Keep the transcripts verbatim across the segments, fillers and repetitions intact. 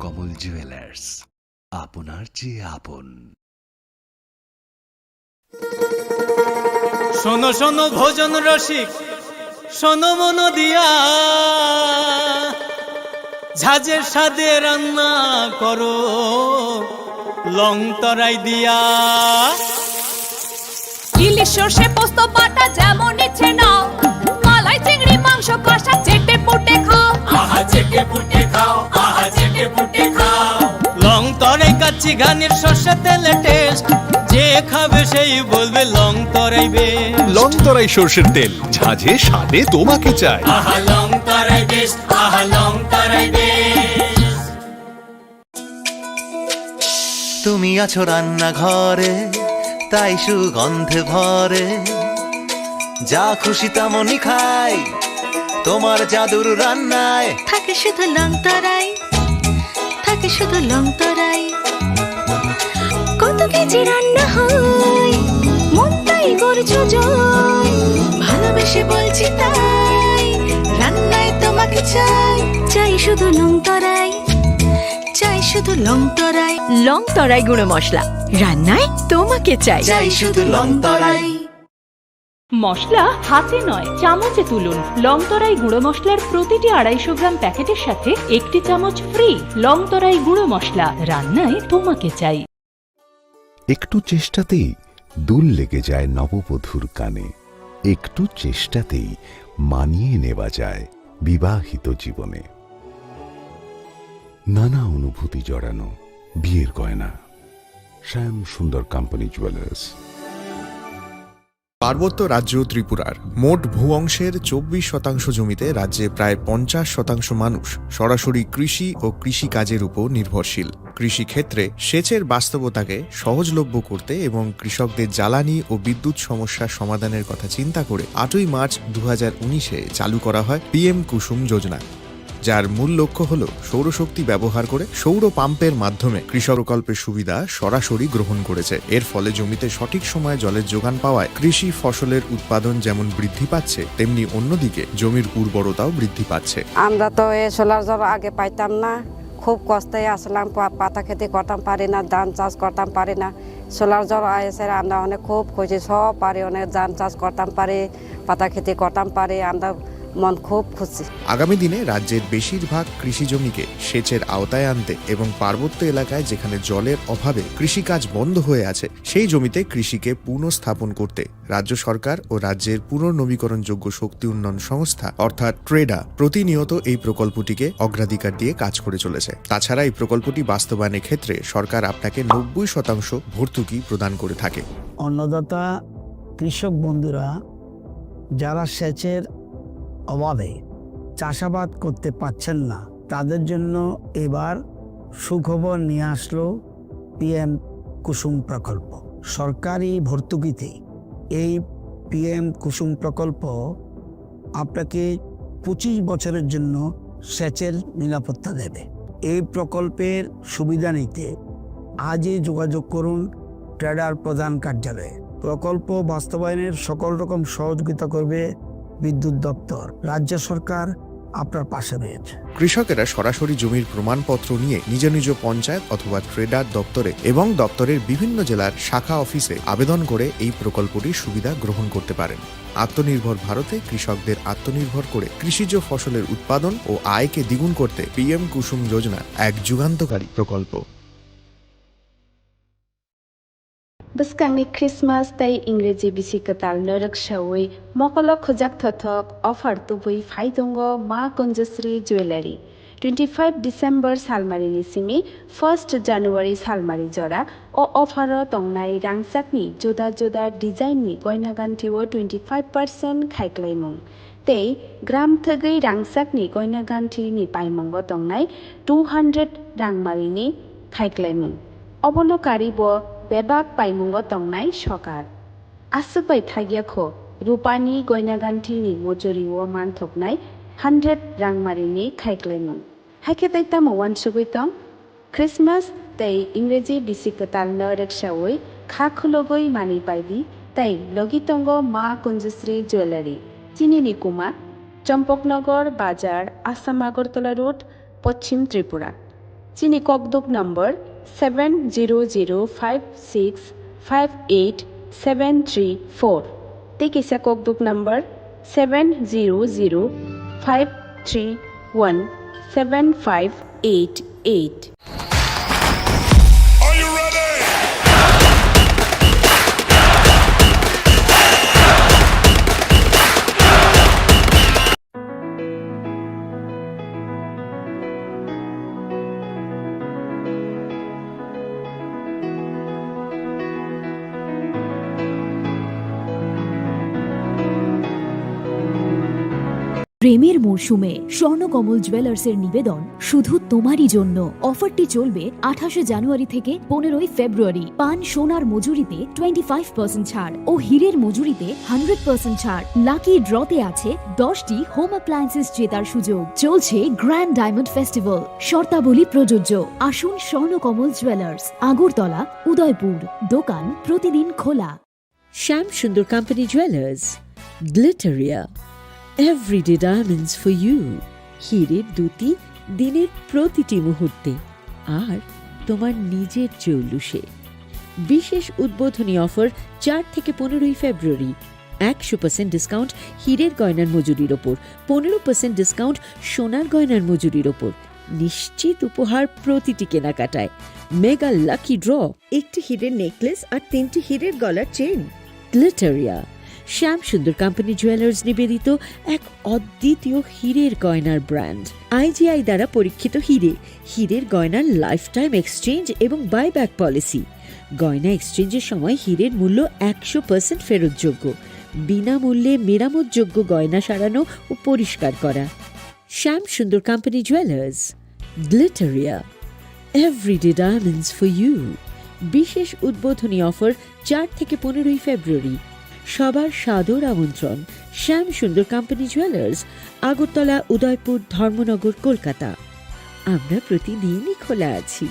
কমল জুয়েলার্স, আপনার চেয়ে আপন। শোনো শোনো ভোজন রসিক, শোনো মন দিয়া, ঝাঁঝের স্বাদে রান্না করো লং তরাই দিয়া। ইলিশ সর্ষে পোস্ত বাটা যেমন ইচ্ছে নাও, মালাই চিংড়ি মাংস কষা চেটে পুটে খাও। আহা চেটে পুটে খাও, আহা চেটে পুটে খাও। লং তরাই কাচ্চি ঘানির সর্ষে তেলে টেস্ট, যে খাবে সেই বলবে লং তরাই বেশ। লং তরাই সর্ষের তেল, ঝাঁঝে স্বাদে তোমাকে চাই। আহা লং তরাই বেশ, আহা লং তরাই বেশ। তুমি আছো রান্নাঘরে, তাই সুগন্ধে ভরে। যা খুশি তেমনই খাই, তোমার জাদুর রান্নায়। থাকে শুধু লং তরাই, থাকে শুধু লং তরাই। কত কেজি রান্না হয়, মন তাই করছো জয়। ভালোবেসে বলছি তাই, রান্নায় তোমাকে চাই। চাই শুধু লং তরাই, চাই শুধু লং তরাই। লং তরাই গুঁড়ো মশলা, রান্নায় তোমাকে চাই। চাই শুধু লং তরাই। মশলা হাতে নয়, চামচে তুলুন। লং তরাই গুঁড়ো মশলার প্রতিটি আড়াইশো গ্রাম প্যাকেটের সাথে একটি চামচ ফ্রি। লং তরাই গুঁড়ো মশলা, রান্নায় তোমাকে চাই। একটু চেষ্টাতেই দুল লেগে যায় নববধূর কানে, একটু চেষ্টাতেই মানিয়ে নেওয়া যায় বিবাহিত জীবনে। নানা অনুভূতি জড়ানো বিয়ের গয়না। শ্যাম সুন্দর কোম্পানি জুয়েলার্স। পার্বত্য রাজ্য ত্রিপুরার মোট ভূ অংশের চব্বিশ শতাংশ জমিতে রাজ্যে প্রায় পঞ্চাশ শতাংশ মানুষ সরাসরি কৃষি ও কৃষিকাজের উপর নির্ভরশীল। কৃষিক্ষেত্রে সেচের বাস্তবতাকে সহজলভ্য করতে এবং কৃষকদের জ্বালানি ও বিদ্যুৎ সমস্যা সমাধানের কথা চিন্তা করে আটই মার্চ দু হাজার উনিশে চালু করা হয় পিএম কুসুম যোজনা, যার মূল লক্ষ্য হল সৌরশক্তি ব্যবহার করে সৌর পাম্পের মাধ্যমে কৃষক প্রকল্পের সুবিধা সরাসরি গ্রহণ করেছে। এর ফলে জমিতে সঠিক সময়ে জলের যোগান পাওয়ায় কৃষি ফসলের উৎপাদন যেমন বৃদ্ধি পাচ্ছে, তেমনি অন্যদিকে জমির উর্বরতাও বৃদ্ধি পাচ্ছে। আমরা তো এ সোলার জল আগে পাইতাম না, খুব কষ্টে আসলাম, পা-, পাতা খেতে করতাম পারি না, ধান চাষ করতাম পারি না। সোলার জল আইসে আমরা অনেক খুব খুশি, সব পারি, অনেক ধান চাষ করতাম পারি, পাতা খেতে করতাম পারি, আমরা মন খুব খুশি। আগামী দিনে রাজ্যের বেশিরভাগ কৃষি জমিকে সেচের আওতায় আনতে এবং পার্বত্য এলাকায় যেখানে জলের অভাবে কৃষিকাজ বন্ধ হয়ে আছে, সেই জমিতে কৃষিকে পুনঃস্থাপন করতে রাজ্য সরকার ও রাজ্যের পুনর্নবীকরণযোগ্য শক্তি উন্নয়ন সংস্থা অর্থাৎ ট্রেডা প্রতিনিয়ত এই প্রকল্পটিকে অগ্রাধিকার দিয়ে কাজ করে চলেছে। তাছাড়া এই প্রকল্পটি বাস্তবায়নের ক্ষেত্রে সরকার আপনাকে নব্বই শতাংশ ভর্তুকি প্রদান করে থাকে। অন্নদাতা কৃষক বন্ধুরা যারা সেচের অভাবে চাষাবাদ করতে পারছেন না, তাদের জন্য এবার সুখবর নিয়ে আসলো পিএম কুসুম প্রকল্প। সরকারি ভর্তুকিতে এই পিএম কুসুম প্রকল্প আপনাকে পঁচিশ বছরের জন্য সেচের নিরাপত্তা দেবে। এই প্রকল্পের সুবিধা নিতে আজই যোগাযোগ করুন ট্রেডার প্রধান কার্যালয়ে। প্রকল্প বাস্তবায়নের সকল রকম সহযোগিতা করবে বিদ্যুৎ দপ্তর। রাজ্য সরকার আপনার পাশে রয়েছে। কৃষকেরা সরাসরি জমির প্রমাণপত্র নিয়ে নিজ নিজ পঞ্চায়েত অথবা ট্রেডার দপ্তরে এবং দপ্তরের বিভিন্ন জেলার শাখা অফিসে আবেদন করে এই প্রকল্পটির সুবিধা গ্রহণ করতে পারেন। আত্মনির্ভর ভারতে কৃষকদের আত্মনির্ভর করে কৃষিজ ফসলের উৎপাদন ও আয়কে দ্বিগুণ করতে পিএম কুসুম যোজনা এক যুগান্তকারী প্রকল্প। Bwskangni Christmas tei Ingreji bisi kwtalno rwksaui mokolo khujak thothok offer tubui phai tongo Ma Kunjasri Jewellery. Twenty five December salmarini simi first January salmari jora o offer o tongnai rangchakni juda juda design ni goina ganthi o twenty five percent khaiklaimung. Tei gram thwgwi rangchakni goina ganthini paimungo tongnai two hundred rangmarini khaiklaimung. Obono karwi bo bebak paimungo tongnai sokar. Aswk bai thagya kho, rupani goina ganthini mojorio manthoknai hundred rangmarini khaiklaimung. Haikhe tei tamo uansugwi tong? Christmas tei Ingreji bisi kwtalno rwksaui kha khulugwi manwi paidi tei logi tongo Ma Kunjasri Jewellery. Chinini kuma, Champaknagar Bazar, Assam Agartala Road, Poschim Tripura. Chini kokduk number seven zero zero five six five eight seven three four. Tei kisa kokduk number seven zero zero five three one seven five eight eight. Are you ready? প্রেমের মরশুমে স্বর্ণকমল জুয়েলার্সের নিবেদন শুধু তোমারই জন্য। অফারটি চলবে আঠাশে জানুয়ারি থেকে পনেরোই ফেব্রুয়ারি। পান সোনার মজুরিতে টোয়েন্টি ফাইভ পার্সেন্ট ছাড় ও হীরের মজুরিতে হান্ড্রেড পার্সেন্ট ছাড়। লাকি ড্রতে আছে দশটি হোম অ্যাপ্লায়েন্সেস জেতার সুযোগ। চলছে গ্র্যান্ড ডায়মন্ড ফেস্টিভ্যাল, শর্তাবলী প্রযোজ্য। আসুন স্বর্ণকমল জুয়েলার্স, আগরতলা, উদয়পুর। দোকান প্রতিদিন খোলা। Shyam Sundar company jewellers, Glitteria, everyday diamonds for you. হীরের দ্যুতি দিনের প্রতিটি মুহূর্তে, আর তোমার নিজের জৌলুসে। বিশেষ উদ্বোধনী অফার চার থেকে পনেরোই ফেব্রুয়ারি। একশো পার্সেন্ট ডিসকাউন্ট হীরের গয়নার মজুরির ওপর, পনেরো পার্সেন্ট ডিসকাউন্ট সোনার গয়নার মজুরির ওপর। নিশ্চিত উপহার প্রতিটি কেনাকাটায়। মেগা লাকি ড্র, একটি হীরের নেকলেস আর তিনটি হীরের গলার চেইন। গ্লিটারিয়া, শ্যাম সুন্দর কোম্পানি জুয়েলার্স নিবেদিত এক অদ্বিতীয় হীরের গয়নার ব্র্যান্ড। আইজিআই দ্বারা পরীক্ষিত হীরে, হীরের গয়নার লাইফ টাইম এক্সচেঞ্জ এবং বাইব্যাক পলিসি। গয়না এক্সচেঞ্জের সময় হীরের মূল্য একশো পার্সেন্ট ফেরতযোগ্য। বিনামূল্যে মেরামতযোগ্য গয়না সারানো ও পরিষ্কার করা। Shyam Sundar company jewellers, Glitteria, everyday diamonds for you. বিশেষ উদ্বোধনী অফার চার থেকে পনেরোই ফেব্রুয়ারি। সবার সাদর আমন্ত্রণ শ্যাম সুন্দর কোম্পানি জুয়েলার্স, আগরতলা, উদয়পুর, ধর্মনগর, কলকাতা। আমরা প্রতিদিনই খোলা আছি।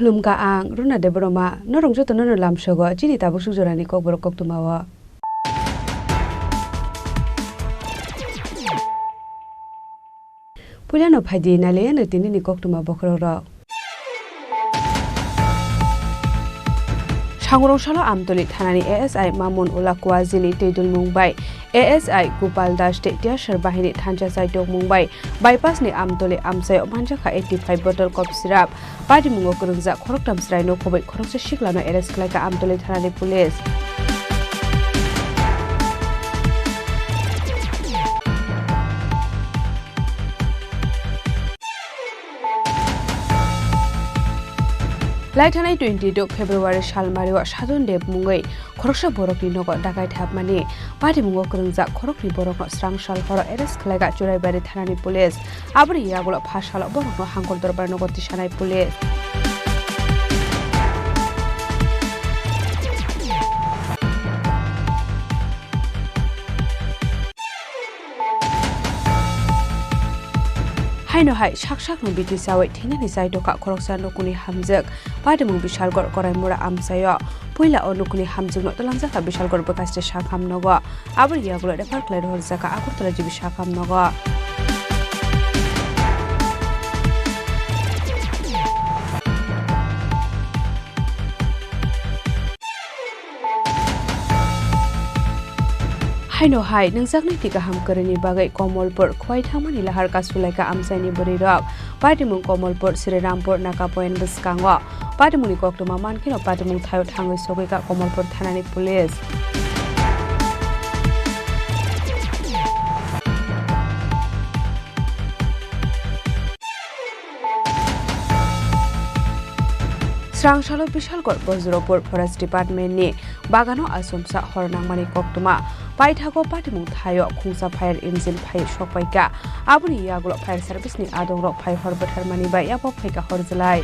Khulumkha, ang Runa Debbarma, norok jotono no lamsogo chini tabuk suk jorani kokborok koktwmao. Puilano phaidi nailaiyano tinini koktwma bokhorokrok. Sangrong salo Amtoli thanani A S I Mamun Ulakua jili twi dulmung bai A S I Gopal Das tei Tiyasar bahini thansa chai tongmung bai bypass ni Amtoli amchaio manjakha eighty five bottle cough syrup. Patimungo kwrwngjak khoroktham chwraino kubui khoroksa siklano arrest khlaikha Amtoli thanani police. Lai thanai twenty two February salmario Sajon Deb mungwi khoroksa borokni nogo dakai thapmani. Patimungo kwrwngjak khoroknwi borokno srang sal horo arrest khlaikha Churaibari thanani police. Aboni yagulo pha salo borokno Hangkor Dorbar nogo tisanai police. Haino hai sak sakno biti chawi thinani chaitokha khoroksa nukuni hamjwk. Patimung Bishalgarh Koraimura amchaio. Puila o nukuni hamjwkno twlangjakha Bishalgarh Bwkhaste sakham nogo. Aboni yagulo refer khlai rohorjakha Agartala G B sakham nogo. Haino hai nungjaknai twi kaham kwrwini bagwi Komolpur khwai thangmani lahar kasulaikha amchaini bwrwirok. Patimung Komolpur, Srirampur, Nakapoyan bwskango. Patimungni koktwma mankheno patimung thaio thangwi sogwikha Komolpur thanani police. Srangsalo Bishalgarh Bajrapur Forest Department ni bagano achomsa hor nangmani koktwma. Paithago patimung thaio khungsa fire engine phai sokpaikha. Aboni yagulo fire service ni adongrok phai hor bwtharmani bai yapok phaikha hor jwlai.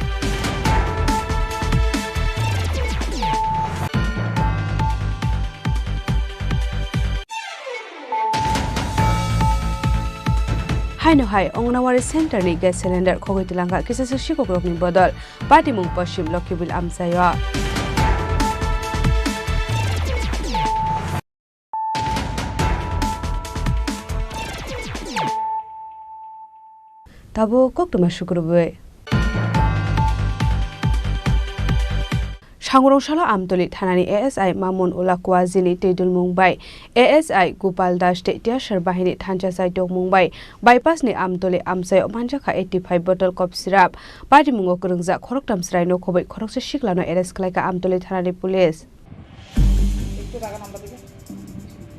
Haino hai Anganwadi center ni gas cylinder khogwi twlangkha kisa se sikokrokni bodol. Patimung Poschim Lokhibil amchaio. Tabuk koktwma sukrubwi. Sangrong salo Amtoli thanani A S I Mamun Ullah Kuazi ni twi dulmung bai A S I Gopal Das tei T S R bahini thansa chai tongmung bai bypass ni Amtoli amchaio manjakha eighty five bottle cough syrup. Patimungo kwrwngjak khoroktham chwraino khobwi khoroksa siklano arrest khlaikha Amtoli thanani police. একটু টাকা নাম্বার দিকে।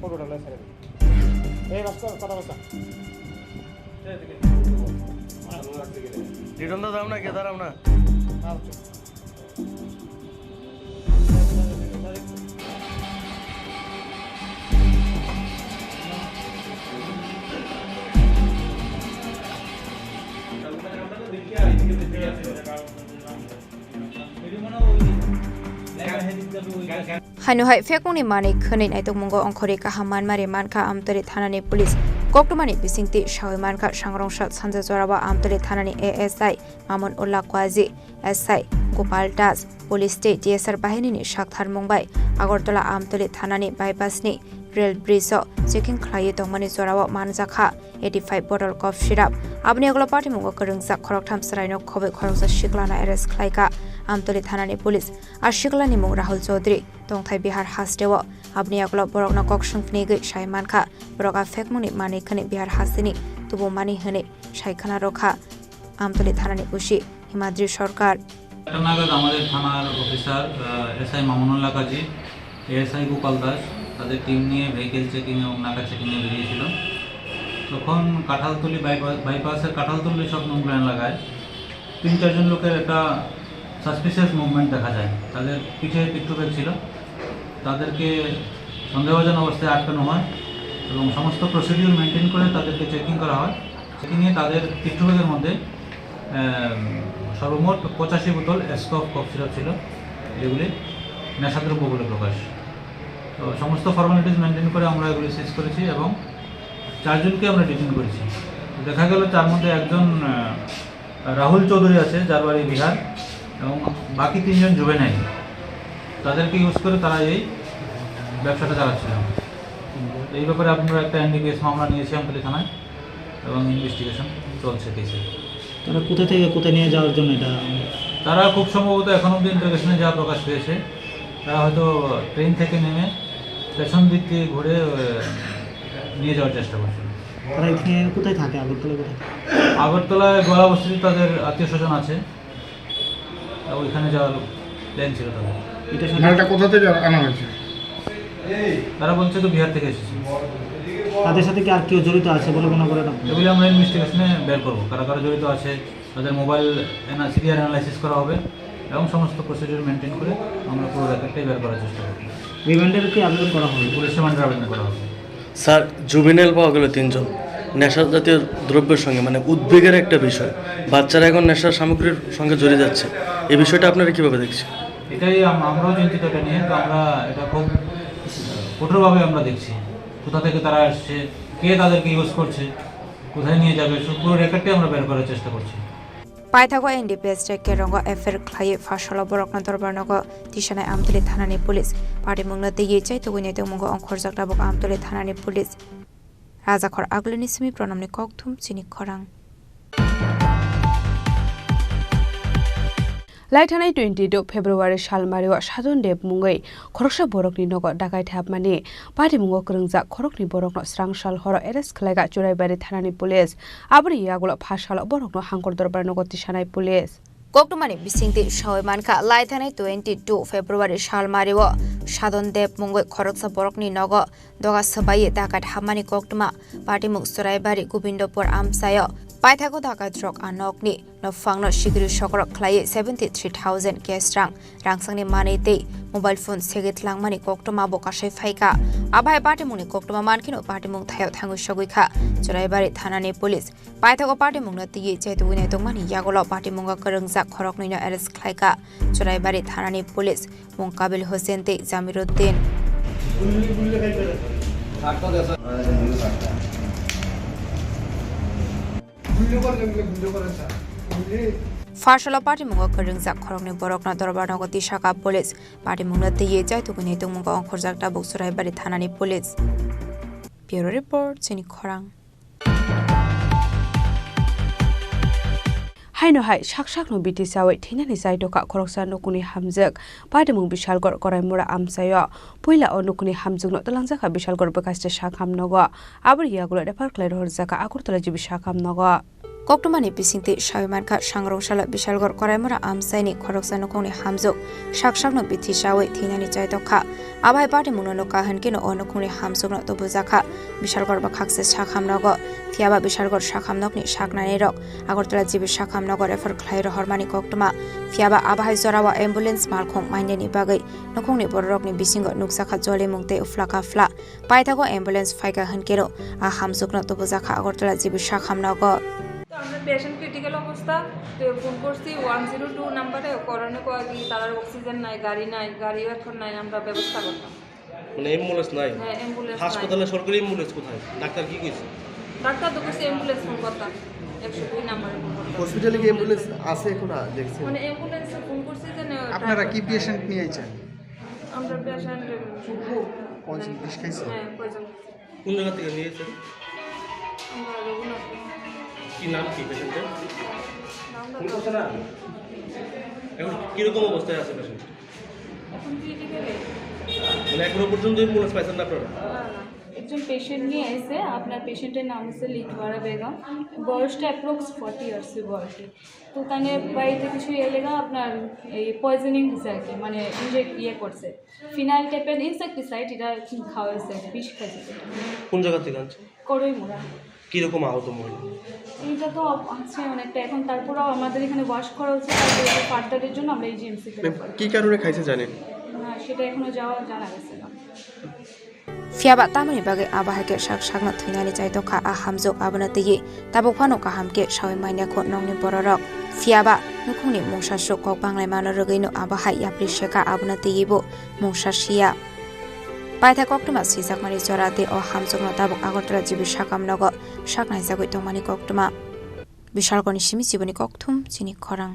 ফটোটা ছেড়ে দিন। এই ভাস্কর, কথা বলছা? লিটন দা, দাও না, কে দাঁড়াও না। Haino hai phekmungni manwi khwnwi naitokmungo ongkhorwi kaham manmari mankha Amtoli thanani police. Koktwmani bisingtwi sawi mankha, sangrongsa sanja jorao Amtoli thanani A S I Mamun Ullah Kuazi, S I Gopal Das, police tei T S R bahinini saktharmung bai Agartala Amtoli thanani bypass ni rail bridge o checking khlaiwi tongmani jorao manjakha eighty five bottle cough syrup. Aboni yagulo patimungo kwrwngjak khoroktham chwraino khobwi khoroksa siklano arrest khlaikha Amtoli thanani police. A siklani mung Rahul Chaudhary, tongthai Bihar hasteo. Aboni yagulo borokno kok swng phnigwi sai mankha, borok a phekmungni manwi khwnwi Bihar hasteni tubumani hwnwi sai khna rwkha Amtoli thanani O C Himadri Sarkar. একটা নাগাদ আমাদের থানার অফিসার, আহ, এসআই মামুনুল্লাহ কাজী, এএসআই গোপাল দাস, তাদের টিম নিয়ে vehicle checking এবং নাকা চেকিংয়ে বেরিয়েছিল। তখন কাঁঠালতলি বাইপা-, বাইপাসের কাঁঠালতলি শপিং কমপ্লেক্স এলাকায় তিন চারজন লোকের একটা সাসপিশিয়াস মুভমেন্ট দেখা যায়। তাদের পিঠে পিঠ্যুব্যাগ ছিল, তাদেরকে সন্দেহজনক অবস্থায় আটকানো হয় এবং সমস্ত প্রসিডিউর মেনটেন করে তাদেরকে চেকিং করা হয়। চেকিংয়ে তাদের পিঠ্যুব্যাগের মধ্যে, আহ, সর্বমোট পঁচাশি বোতল এসকফ কফ সিরাপ ছিল, যেগুলি নেশাদ্রব্য বলে প্রকাশ। তো সমস্ত ফর্মালিটিস মেনটেন করে আমরা এগুলি সিজ করেছি এবং চারজনকে আমরা ডিটেইন করেছি। তো দেখা গেল তার মধ্যে একজন, আহ, রাহুল চৌধুরী আছে, যার বাড়ি বিহার, এবং বাকি তিনজন জুভেনাইল। তাদেরকে ইউজ করে তারা এই ব্যবসাটা চালাচ্ছিল। এই ব্যাপারে আমরা একটা এনডিপিএস মামলা নিয়েছি আমতলী থানায় এবং ইনভেস্টিগেশন চলছে কেসে। তারা কোথা থেকে কোথায় নিয়ে যাওয়ার জন্য এটা? তারা খুব সম্ভবত এখন অবধি ইন্টারোগেশনে যা প্রকাশ পেয়েছে, তারা হয়তো ট্রেন থেকে নেমে পেছন দিক দিয়ে ঘুরে, আহ, নিয়ে যাওয়ার চেষ্টা করছিল। তারা এখানে কোথায় থাকে? আগরতলা কোথায়? আগরতলায় গোয়ালা বস্তিতে তাদের আত্মীয় স্বজন আছে, তা ওইখানে যাওয়ার প্ল্যান ছিল তাদের। এটা সাথে মালটা কোথা থেকে আনা হয়েছে? তারা বলছে তো বিহার থেকে এসেছে। তাদের সাথে কি আর কেউ জড়িত আছে বলে মনে করেন আপনি? এগুলি আমরা ইনভেস্টিগেশনে বের করবো, কারা কারা জড়িত আছে। তাদের মোবাইল এনা-, সিরিয়াল অ্যানালাইসিস করা হবে এবং সমস্ত প্রসিডিউর মেনটেন করে আমরা পুরো রেকর্ডটাই বের করার চেষ্টা করব। রিমান্ডের কি আবেদন করা হবে? পুলিশ রিমান্ডের আবেদন করা হবে। স্যার, জুভেনাইল পাওয়া গেল তিনজন, নেশা জাতীয় দ্রব্যের সঙ্গে, মানে, উদ্বেগের একটা বিষয়। বাচ্চারা এখন নেশার সামগ্রীর সঙ্গে জড়িয়ে যাচ্ছে, এই বিষয়টা আপনারা কিভাবে দেখছেন? এটাই আম-, আমরাও চিন্তিত এটা নিয়ে। তো আমরা এটা খুব কঠোরভাবে আমরা দেখছি, কোথা থেকে তারা আসছে, কে তাদেরকে ইউজ করছে। কোথায় নিয়ে যাবে, সব পুরো রেকর্ডটাই আমরা বের করার চেষ্টা করছি। Paithago N D P S T K rongo F I R khlaiwi pharsalo borokno dorbar nogo tisanai Amtwlwi thanani police. Patimungno twiwi chaitugwi naitokmungo ongkhorjak tabuk Amtwlwi thanani police. Rajakhor Agulini simi Pranamni kokthum chini khorang. Laithanai twenty two February salmario Sadon Deb mungwi khoroksa borokni nogo dakai thapmani patimungo kwrwngjak khoroknwi borokno srang sal horo arrest khlaikha Churaibari thanani police. Aboni yagulo phasalo borokno hangkor dorbar nogo tisanai police. Koktwmani bisingtwi sawi mankha, laithanai twenty two February salmario Sadon Deb mungwi khoroksa borokni nogo doga swbaiwi dakat hammani koktwma. Patimung Churaibari Gobindopur amchaio paithago dakatrok a nokni nokphangno sikiri sokrok khlaiwi seventy three thousand cash rang, rangsangni manwi tei mobile phone segwi tlangmani koktwma bo kasai phaikha. Abahai patimungni koktwma mankheno patimung thaio thangwi sogwi kha Churaibari thanani police. Paithago patimungno twiwi chaitugwi naitokmani yagulo patimungo kwrwngjak khoroknwino arrest khlaikha Churaibari thanani police, mung Kabil Hussein tei Jamiruddin. Pharsalo patimungo kwrwngjak khoroknwi borokno dorbar nogo tisakha police. Patimungno twiwi chaitugwi naitokmungo ongkhorjak tabuk Churaibari thanani police. Bureau report, chini khorang. Haino hai sak sakno bithi chawi thinani chaitokha khoroksa nukungni hamjwk. Patimung Bishalgarh Koraimura amchaio puila o nukungni hamjwkno twlangjakha Bishalgarh bwkhaste sakham nogo. Aboni yagulo refer khlai rohorjakha Agartala G B sakham nogo. Koktwmani bisingtwi sawi mankha, sangrong salo Bishalgarh Koraimura amchaini khoroksa nukungni hamjwk sak sakno bithi chawi thinani chaitokha. Abahai patimungno nukha hwnkhe no o nukungni hamjwkno tubujakha Bishalgarh bwkhakse sakham nogo. Phiyaba Bishalgarh sakham nokni saknani rok Agartala G B sakham nogo refer khlai rohormani koktwma. Phiyaba abahai jorao ambulance malkhung mainani bagwi nukungni bororokni bisingo nukjakha jolimung tei uphla kaphla. Paithago ambulance phaikha hwnkhe no a hamjwkno tubujakha Agartala G B sakham nogo. তো আমরা patient critical অবস্থা, তো ফোন করছি one zero two নাম্বারে, করানো কয় কি তার অক্সিজেন নাই, গাড়ি নাই, গাড়িও এখন নাই, আমরা ব্যবস্থা করতাম। মানে অ্যাম্বুলেন্স নাই? হ্যাঁ, অ্যাম্বুলেন্স নাই। হাসপাতালে সরকারি অ্যাম্বুলেন্স কোথায়? ডাক্তার কি কইছে? ডাক্তার তো কইছে অ্যাম্বুলেন্স ফোন করতাম, একশো দুই নাম্বারে ফোন করতাম। হসপিটালে কি অ্যাম্বুলেন্স আছে এখন? আ, দেখছি। মানে অ্যাম্বুলেন্সে ফোন করছে যে না, আপনারা কি পেশেন্ট নিয়ে আইছেন? আমরা পেশেন্ট কয়জন বিষ খাইছে? হ্যাঁ, কয়জন। কোন জায়গা থেকে নিয়ে এসেছেন? আমরা রঘুনাথ। কি নাম কি পেশেন্টের? নাম তো এখন কিরকম অবস্থায় আছে পেশেন্ট? এখন ক্রিটিক্যাল। মানে এখনো পর্যন্ত অ্যাম্বুলেন্স পাইছেন না আপনারা? না, না। একজন পেশেন্ট নিয়ে এসে, আপনার পেশেন্টের নাম হচ্ছে লিথওয়ারা বেগম, বয়সটা অ্যাপ্রক্স ফর্টি ইয়ার্স বয়সে। তো তাহলে বাড়িতে কিছু এলেগা আপনার এই পয়জনিং দিছে আর কি, মানে ইনজেক্ট ইয়ে করছে, ফিনাইল টাইপের ইনসেক্টিসাইড, এটা খাওয়া হয়েছে, বিষ খাইছে। কোন জায়গা থেকে আনছে? করই মোড়া। কিরকম আহত মহিলা? এইটা তো আছে অনেকটা, এখন তারপরেও আমাদের এখানে ওয়াশ করা হচ্ছে, তারপরে এটা ফার্দারের জন্য আমরা এই জিএমসি তে রেফার। কি কারণে খাইছে জানেন? না, সেটা এখনো যাওয়া জানা গেছে না। Phiyaba tamoni bagwi abo hai khe sak sakno thwinani chaitokha a hamjwk, abono twiwi tabuk phano kaham khe sawi manya kho nokni bororok. Phiyaba nukhungni mungsa swk kok banglaimano rwgwino abo hai yapri seka, abono twiwi bo mungsa siya. Paitha koktwma swijakmani jora tei o hamjwkno tabuk Agartala G B sakam nogo saknaijagwi tongmani koktwma. Bishalgorni simi chiboni kokthum chini khorang.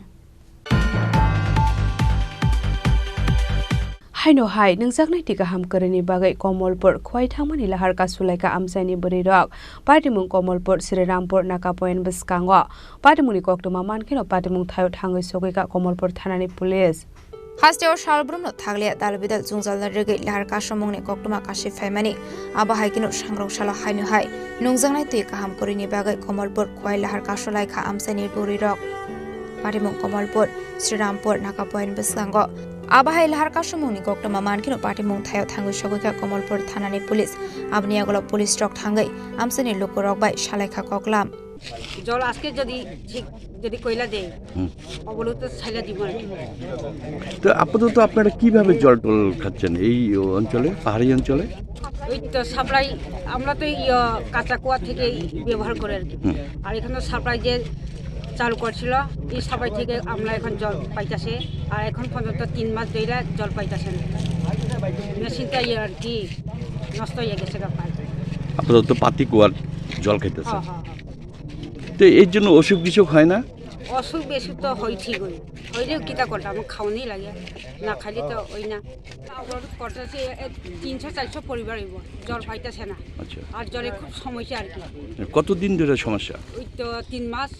Haino hai nungjaknai twi kaham kwrwini bagwi Komolpur Khwai thangmani lahar kasulaikha amchaini bwrwirok. Patimung Komolpur Srirampur Naka Point bwskango. Patimungni koktwma mankheno patimung thaio thangwi sogwikha Komolpur thanani police. Hasteo salbrumno thakliya dal bidal jwngjalno rwgwi lahar kasumungni koktwma kasui phaimani. Abo hai kheno sangrong salo haino hai nungjaknai twi kaham kwrwini bagwi Komolpur Khwai lahar kasulaikha amchaini bwrwirok. Patimung Komolpur, Srirampur, Naka Point bwskango. Abo hai lahar kasumungni koktwma mankheno patimung thaio thangwi sogwikha Komolpur thanani police. Aboni yagulo police rok thangwi amchaini lukurok bai salaikha koklam. জল আজকে যদি ঠিক যদি কইলা দেয়, হুম। অবলো তো ছাইলা দিব আর কি। তো আপাতত আপনারা কিভাবে জল টল খাচ্ছেন এই অঞ্চলে, পাহাড়ি অঞ্চলে? ওই তো সাপ্লাই, আমরা তো ইয়ে কাঁচা কুয়া থেকে ব্যবহার করি আর কি। হুম। আর এখানে সাপ্লাই যে চালু করছিল, এই সাপ্লাই থেকে আমরা এখন জল পাইতাছে। আর এখন পর্যন্ত তিন মাস ধরে জল পাইতাছে না। মেশিনটা ইয়ে আর কি নষ্ট হয়ে গেছে গা পাইপ। আপাতত পাতি কুয়ার জল খাইতেছে। হ্যাঁ, হ্যাঁ, হ্যাঁ। এর জন্য অসুখ বিসুখ হয় না? অসুখ বিসুখ তো হয় ঠিকই, হইলেও কিতা করতাম, খাওয়ানি লাগে, না খাইলে তো ওই না। অবরোধ করতেছে, এ, তিনশো চারশো পরিবার হইব, জল পাইতেছে না। আচ্ছা। আর জলে খুব সমস্যা আর কি। কতদিন ধরে সমস্যা? ওই তো তিন মাস।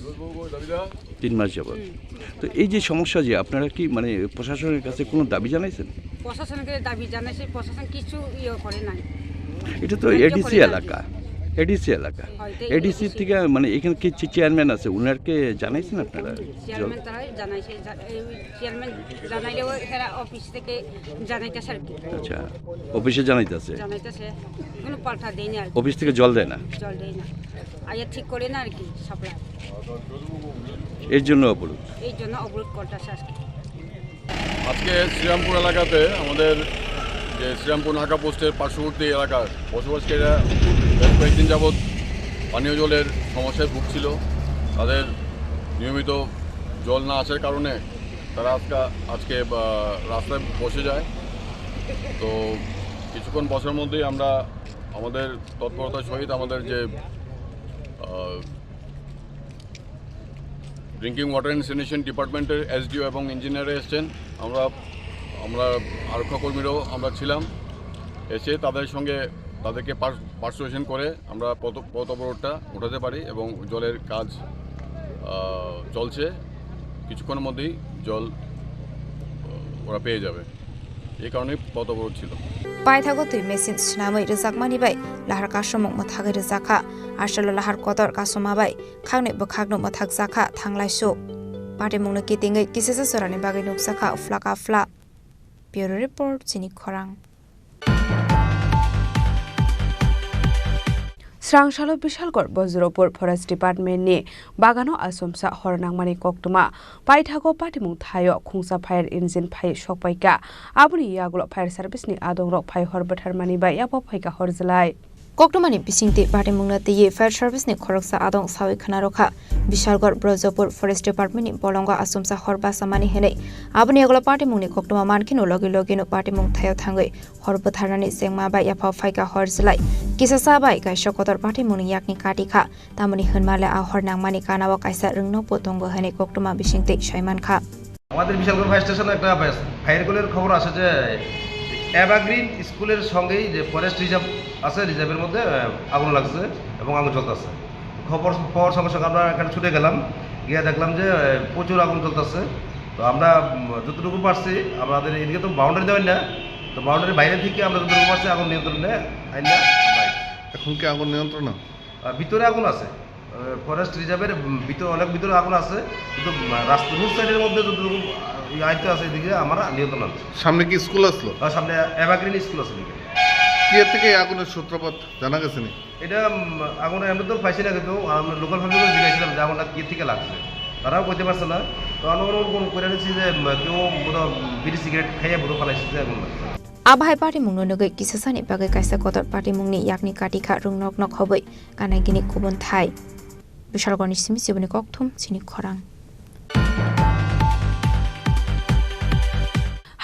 তিন মাস যাবত। হুম। তো এই যে সমস্যা, যে আপনারা কি মানে প্রশাসনের কাছে কোনো দাবি জানাইছেন? প্রশাসনকে দাবি জানাইছে, প্রশাসন কিছু ইয়ে করে নাই। এটা তো সাহায্য এডিসি করে না। এলাকা, এডিসি এলাকা। হয়তো এডিসি এডিসি। থেকে মানে এখানে কি চে-, চেয়ারম্যান আছে, ওনারকে জানাইছেন আপনারা? চেয়ারম্যান তারাই জানাইছে, জা-, এই চেয়ারম্যান জানাইলেও এরা অফিস থেকে জানাইতেছে আর কি। আচ্ছা, অফিসে জানাইতেছে? জানাইতেছে, কোনো পাল্টা দেয় না আর কি। অফিস থেকে জল দেয় না? জল দেয় না, আইয়া ঠিক করে না আর কি সাপ্লাই। এর জন্য অবরোধ? এই জন্য অবরোধ করতেছে আজকে। আজকে শ্রীরামপুর এলাকাতে আমাদের যে শ্রীরামপুর নাকা পোস্টের পার্শ্ববর্তী এলাকার বসবাসকারীরা বেশ কয়েকদিন যাবৎ পানীয় জলের সমস্যায় ভুগছিল। তাদের নিয়মিত জল না আসার কারণে তারা আজকে, আজকে, আহ, রাস্তায় বসে যায়। তো কিছুক্ষণ বসার মধ্যেই আমরা আমাদের তৎপরতার সহিত আমাদের যে, আহ, ড্রিঙ্কিং ওয়াটার অ্যান্ড স্যানিটেশন ডিপার্টমেন্টের এসডিও এবং ইঞ্জিনিয়ার এসছেন। আমরা, আমরা আরক্ষা কর্মীরাও আমরা ছিলাম। এসে তাদের সঙ্গে, তাদেরকে পার-, পার্সুয়েশন করে আমরা পথ, পথ অবরোধটা উঠাতে পারি এবং জলের কাজ, আহ, চলছে। কিছুক্ষণের মধ্যেই জল, আহ, ওরা পেয়ে যাবে। এই কারণেই পথ অবরোধ ছিল। Paithago twi machine swnamwi rwjakmani bai lahar kasomung mwthagwi rwjakha. Aswkno lahar kotor kasoma bai khaknwi bwkhakno mwthakjakha thanglaisu. Patimungno kitingwi kisisa jorani bagwi nukjakha uphla kaphla. Bureau Report, Chini Khorang. Srangsalo Bishalgarh Bojropur Forest Department ni bagano achomsa hor nangmani koktwma. Paithago patimung thaio khungsa fire engine phai sokpaikha. Aboni yagulo fire service ni adongrok phai hor bwtharmani bai yapha phaikha hor jwlai. Koktwmani bisingtwi patimungno twiwi fire service ni khoroksa adong sawi khwnarokha. Bishalgarh Bojropur Forest Department ni bolongo achomsa hor bachamani hwnwi aboni yagulo patimungni koktwma mankheno logi logino patimung thaio thangwi hor bwtharnani chengma bai yapha phaikha hor jwlai. Kisasa bai kaisa kotor patimungni yakni kati kha, tamoni hwnmale a hor nangmani ganao kaisa rwngnokbo tongo hwnwi koktwma bisingtwi saimankha. আমাদের বিশালগড় ফায়ার স্টেশনে একটা ফায়ার কলের খবর আসে যে এভারগ্রিন স্কুলের সঙ্গেই যে ফরেস্ট রিজার্ভ আছে, রিজার্ভের মধ্যে, আহ, আগুন লাগছে এবং আগুন জ্বলতেছে। খবর পাওয়ার সঙ্গে সঙ্গে আমরা এখানে ছুটে গেলাম, গিয়ে দেখলাম যে, আহ, প্রচুর আগুন জ্বলতেছে। তো আমরা, উম, যতটুকু পারছি, আমাদের এদিকে তো বাউন্ডারি দেওয়া না, তো বাউন্ডারির বাইরে থেকে আমরা যতটুকু পারছি আগুন নিয়ন্ত্রণে আইনা আমরা আইছি। এখন কি আগুন নিয়ন্ত্রণে? আহ, ভিতরে আগুন আছে। আহ, ফরেস্ট রিজার্ভের, উম, ভিতরে, অনেক ভিতরে আগুন আছে, কিন্তু, উম, রাস্তা, রোড সাইডের মধ্যে যতটুকু, আহ, ইয়ে আইতে আছে, এদিকে আমরা নিয়ন্ত্রণ আনছি। সামনে কি স্কুল আসলো? আর সামনে এভারগ্রিন স্কুল আছে এদিকে। কি এর থেকে এই আগুনের সূত্রপাত জানা গেছে নি? এটা, উম, আগুন আমরা তো পাইছি না, কিন্তু আমরা লোকাল পাবলিকও জিজ্ঞাসা ছিলাম যে আগুনটা কি থেকে লাগছে, তারাও কইতে পারছে না। তো আমরা ওরকম করে নিচ্ছি যে, উম, কেউ বোধহয় বিড়ি সিগারেট খাইয়ে বোধহয় ফালাইছে যে আগুন লাগছে। Abo hai patimungno nugwi kisasani bagwi kaisa kotor patimungni yakni kati kha rwngnokno khobwi kanagini kubun thai. Bishalgarhni simi chiboni kokthum chini khorang.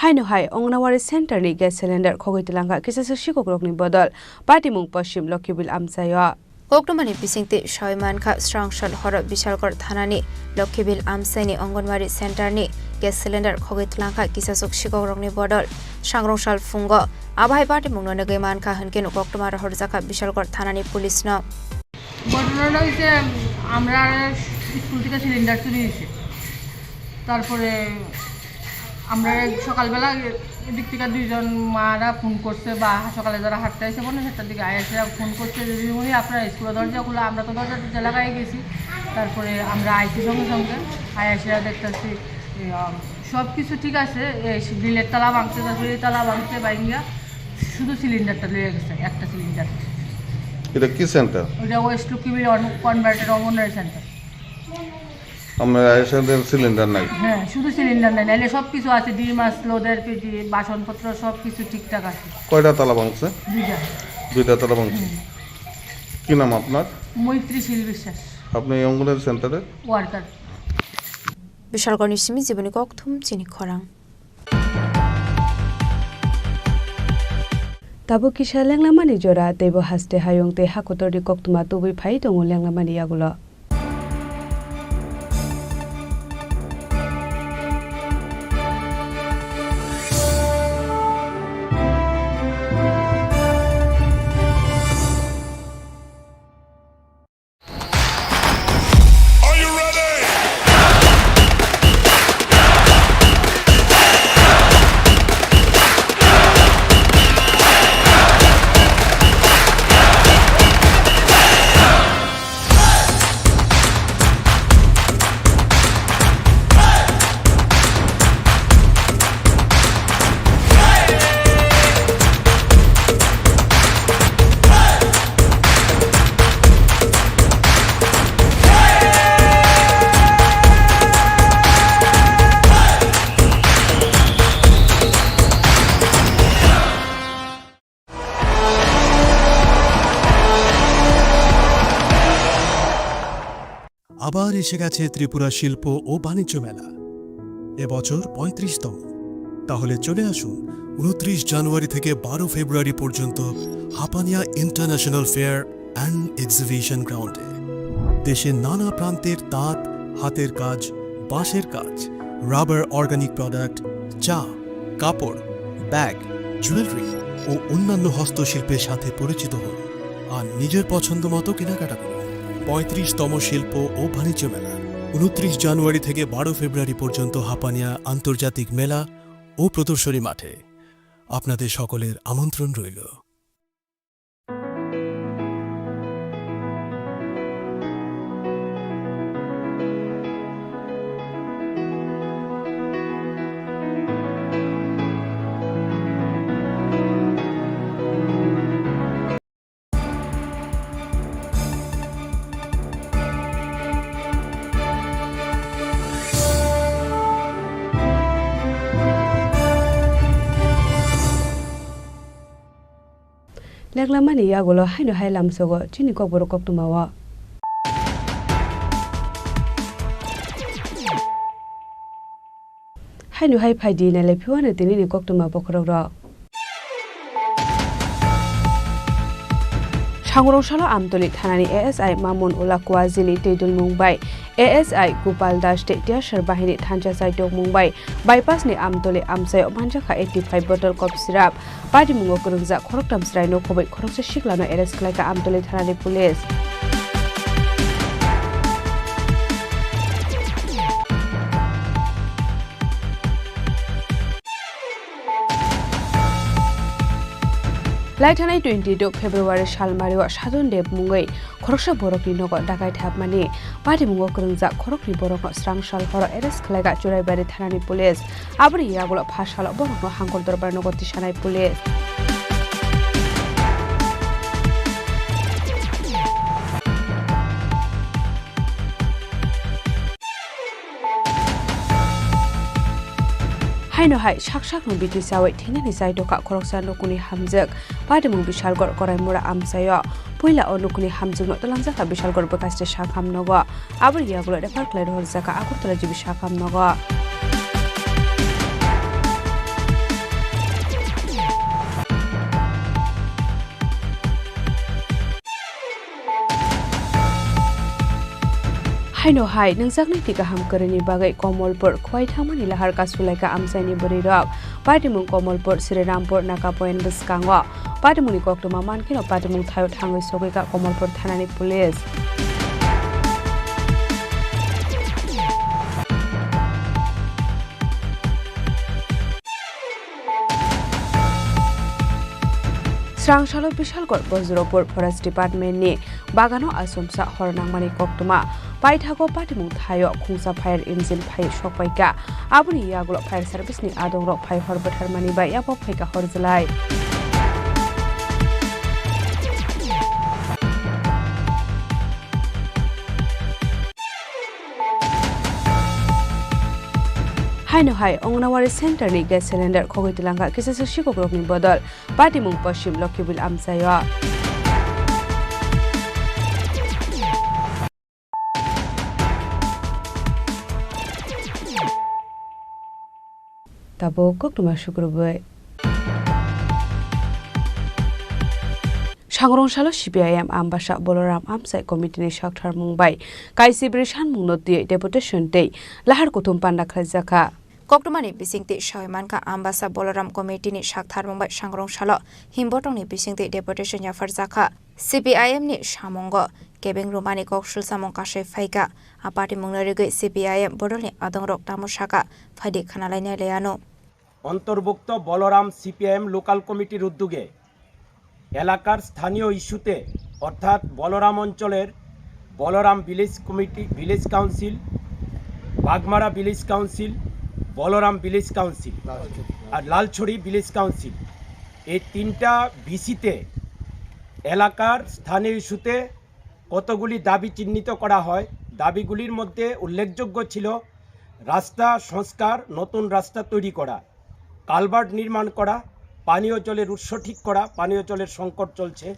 Haino hai Anganwadi Center ni gas cylinder khogwi twlangkha kisasa sikokrokni bodol. Patimung Poschim Lokhibil amchaio. Koktwmani bisingtwi sawi mankha, Srangsal horo Bishalgarh thanani Lokhibil amchaini Anganwadi Center ni gas cylinder khogwi twlangkha kisasuk sikokrokni bodol. Sangrungsal phungo abo hai patimungno nugwi mankha hwnkhe koktwma rohorjakha Bishalgarh thanani police no. ঘটনাটা হয়েছে, আমরা স্কুল থেকে সিলিন্ডার চুরি হয়েছে। তারপরে আমরা সকালবেলা এদিক থেকে দুইজন মারা ফোন করছে বা সকালে যারা হাঁটতে আসে, পৌনে সাতটার দিকে আয়াসেরা ফোন করছে যে, "দিদিমণি, আপনার স্কুলের দরজা খোলা।" আমরা তো দরজা টরজা লাগাই গেছি। তারপরে আমরা আইসি সঙ্গে সঙ্গে আয়াসেরা দেখতেছি, এ, আম, সব কিছু ঠিক আছে, এ, গ্রিলের তালা ভাঙছে, তারপরে এই তালা ভাঙছে, ভাঙিয়া শুধু সিলিন্ডারটা লইয়া গেছে, একটা সিলিন্ডার। এটা কি সেন্টার? ওটা ওয়েস্ট লক্ষ্মীবিল অন-, কনভার্টার অঙ্গনওয়াড়ি সেন্টার। আমরা এসে দেখি সিলিন্ডার নাই। হ্যাঁ, শুধু সিলিন্ডার নাই, নাইলে সব কিছু আছে, ডিম আসলো, দেড় কেজি, বাসনপত্র সব কিছু ঠিকঠাক আছে। কয়টা তালা ভাঙছে? দুইটা। দুইটা তালা ভাঙছে। হুম। কি নাম আপনার? মৈত্রী শীল বিশ্বাস। আপনি এই অঙ্গনওয়াড়ি সেন্টারে? Worker. Bishalgarhni simi chiboni kokthum chini khorang. Tabuk kisa lenglamani jora, teibo haste hayung tei hakotorni koktwma tubui phai tongo lenglamani yagulo. আবার এসে গেছে ত্রিপুরা শিল্প ও বাণিজ্য মেলা, এবছর পঁয়ত্রিশতম। তাহলে চলে আসুন উনত্রিশ জানুয়ারি থেকে বারো ফেব্রুয়ারি পর্যন্ত Hapania international fair and exhibition গ্রাউন্ডে। দেশের নানা প্রান্তের তাঁত, হাতের কাজ, বাঁশের কাজ, রাবার, অর্গানিক প্রোডাক্ট, চা, কাপড়, ব্যাগ, জুয়েলারি ও অন্যান্য হস্তশিল্পের সাথে পরিচিত হন আর নিজের পছন্দ মতো কেনাকাটা করুন। পঁয়ত্রিশতম শিল্প ও বাণিজ্য মেলা, উনত্রিশ জানুয়ারি থেকে বারো ফেব্রুয়ারি পর্যন্ত হাপানিয়া আন্তর্জাতিক মেলা ও প্রদর্শনী মাঠে। আপনাদের সকলের আমন্ত্রণ রইল। Leklamani yagulo haino hai lamsogo chini kokborok koktwmao. Haino hai phaidi nailai phiwano tinini koktwma bokhorokrok. Sangrong salo Amtoli thanani A S I Mamun Ullah Kuajini twidulmung bai A S I Gopal Das tei tiyasar bahini thansa chai tongmung bai bypass ni Amtoli amchaio manjakha eighty five bottle cough syrup. Patimungo kwrwngjak khoroktham chwraino khoboi khoroksa siklano arrest khlaikha Amtoli thanani police. Laithanai twenty two February salmario Sadon Deb mungwi khoroksa borokni nogo dakai thapmani. Patimungo kwrwngjak khoroknwi borokno srang sal horo arrest khlaikha Churaibari thanani police. Aboni yagulo pha salo borokno Hangkor Dorbar nogo tisanai police. Haino hai sak sakno biti chawi thinani chai tokha khoroksa nukuni hamjwk. Patimung Bishalgarh Koraimura amchaio. Puila o nukuni hamjwkno twlangjakha Bishalgarh bwkhaste sakham nogo. Aboni yagulo refer khlai rohorjakha Agartala G B sakham nogo. Haino hai, nwngjaknai twi kaham kwrwini bagwi Komolpur khwai thangmani lahar kasulaikha amchaini bwrwirok. Patimung Komolpur, Srirampur, Naka Point bwskango. Patimungni koktwma mankheno patimung thaio thangwi sogwikha Komolpur thanani police. Srang salo Bishalgarh Bajrapur Forest Department ni bagano achomsa hor nangmani koktwma. Paithago patimung thaio khungsa fire engine phai sokpaikha. Aboni yagulo fire service ni adongrok phai hor bwtharmani bai yapok phaikha hor jwlai. Haino hai, Anganwadi center ni gas cylinder khogwi twlangkha kisasa sikokrokni bodol. Patimung Poschim Lokhibil amchaio. Tabuk koktwma sukrubwi. Sangrong salo C P I M Ambasa Boloram Amchai Committee ni saktharmung bai kaisibri sanmungno twiwi deputation tei lahar kuthum panda khlaijakha. Koktwmani bisingtwi sawi mankha, Ambasa Boloram Committee ni saktharmung bai sangrong salo Himbotongni bisingtwi deputation yapharjakha. C P I M ni samungo kebeng rwmani kok sulsamung kasai phaikha. A patimungno rigwi C P I M bodolni adongrok tamo sakha, phaidi khanalainai laiano. অন্তর্ভুক্ত Balaram CPIM local কমিটির উদ্যোগে এলাকার স্থানীয় ইস্যুতে, অর্থাৎ বলরাম অঞ্চলের Balaram village committee, village council, Bagmara village council, Balaram village council আর Lalchhari village council, এই তিনটা ভিসিতে এলাকার স্থানীয় ইস্যুতে কতগুলি দাবি চিহ্নিত করা হয়। দাবিগুলির মধ্যে উল্লেখযোগ্য ছিল রাস্তা সংস্কার, নতুন রাস্তা তৈরি করা, কালভার্ট নির্মাণ করা, পানীয় জলের উৎস ঠিক করা, পানীয় জলের সংকট চলছে,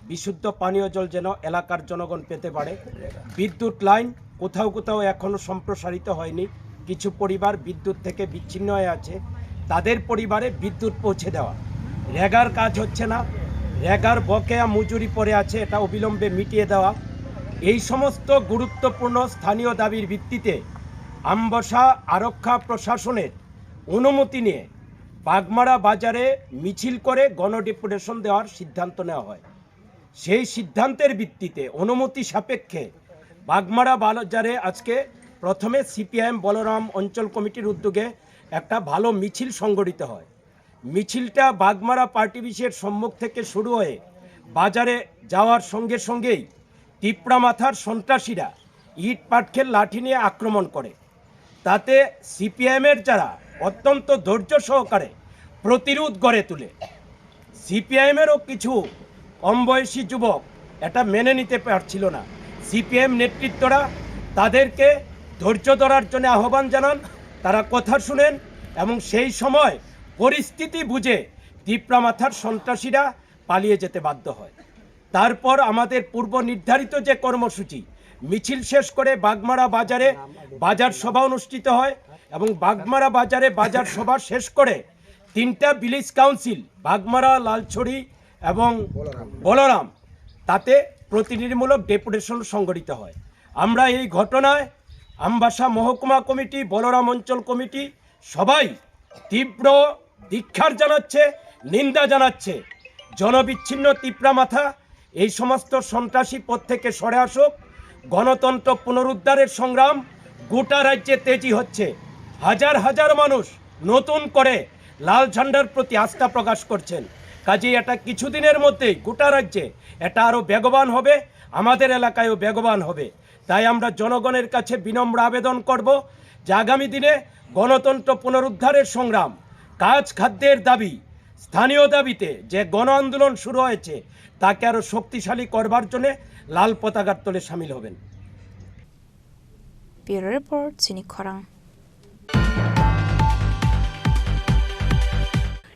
বিশুদ্ধ পানীয় জল যেন এলাকার জনগণ পেতে পারে। বিদ্যুৎ লাইন কোথাও কোথাও এখনো সম্প্রসারিত হয়নি, কিছু পরিবার বিদ্যুৎ থেকে বিচ্ছিন্ন হয়ে আছে, তাদের পরিবারে বিদ্যুৎ পৌঁছে দেওয়া। রেগার কাজ হচ্ছে না, রেগার বকেয়া মজুরি পড়ে আছে, এটা অবিলম্বে মিটিয়ে দেওয়া। এই সমস্ত গুরুত্বপূর্ণ স্থানীয় দাবির ভিত্তিতে আমবাসা আরক্ষা প্রশাসনের অনুমতি নিয়ে বাগমারা বাজারে মিছিল করে গণডেপুটেশন দেওয়ার সিদ্ধান্ত নেওয়া হয়। সেই সিদ্ধান্তের ভিত্তিতে অনুমতি সাপেক্ষে বাগমারা বাজারে আজকে প্রথমে সিপিআইএম বলরাম অঞ্চল কমিটির উদ্যোগে একটা ভালো মিছিল সংগঠিত হয়। মিছিলটা বাগমারা পার্টি অফিসের সম্মুখ থেকে শুরু হয়ে বাজারে যাওয়ার সঙ্গে সঙ্গেই তিপ্রা মাথার সন্ত্রাসীরা ইট পাটখের লাঠি নিয়ে আক্রমণ করে। তাতে সিপিআইএমের যারা অত্যন্ত ধৈর্য সহকারে প্রতিরোধ গড়ে তুলে। সিপিআইএমেরও কিছু কম বয়সী যুবক এটা মেনে নিতে পারছিল না। সিপিআইএম নেতৃত্বরা তাদেরকে ধৈর্য ধরার জন্য আহ্বান জানান, তারা কথা শুনেন এবং সেই সময় পরিস্থিতি বুঝে তিপ্রা মাথার সন্ত্রাসীরা পালিয়ে যেতে বাধ্য হয়। তারপর আমাদের পূর্ব নির্ধারিত যে কর্মসূচি, মিছিল শেষ করে বাগমারা বাজারে বাজার সভা অনুষ্ঠিত হয় এবং বাগমারা বাজারে বাজার সভা শেষ করে তিনটা ভিলেজ কাউন্সিল, বাগমারা, লালছড়ি এবং বলরাম, তাতে প্রতিনিধিমূলক ডেপুটেশন সংগঠিত হয়। আমরা এই ঘটনায় আমবাসা মহকুমা কমিটি, বলরাম অঞ্চল কমিটি সবাই তীব্র ধিক্কার জানাচ্ছে, নিন্দা জানাচ্ছে। জনবিচ্ছিন্ন তিপ্রা মাথা এই সমস্ত সন্ত্রাসী পথ থেকে সরে আসুক। গণতন্ত্র পুনরুদ্ধারের সংগ্রাম গোটা রাজ্যে তেজি হচ্ছে। হাজার হাজার মানুষ নতুন করে লাল ঝান্ডার প্রতি আস্থা প্রকাশ করছেন। কাজেই এটা কিছুদিনের মধ্যেই গোটা রাজ্যে এটা আরও বেগবান হবে, আমাদের এলাকায়ও বেগবান হবে। তাই আমরা জনগণের কাছে বিনম্র আবেদন করব যে আগামী দিনে গণতন্ত্র পুনরুদ্ধারের সংগ্রাম, কাজ খাদ্যের দাবি, স্থানীয় দাবিতে যে গণ আন্দোলন শুরু হয়েছে, তাকে আরও শক্তিশালী করবার জন্য লাল পতাকার তলে সামিল হবেন। Bureau Report, Chini Khorang.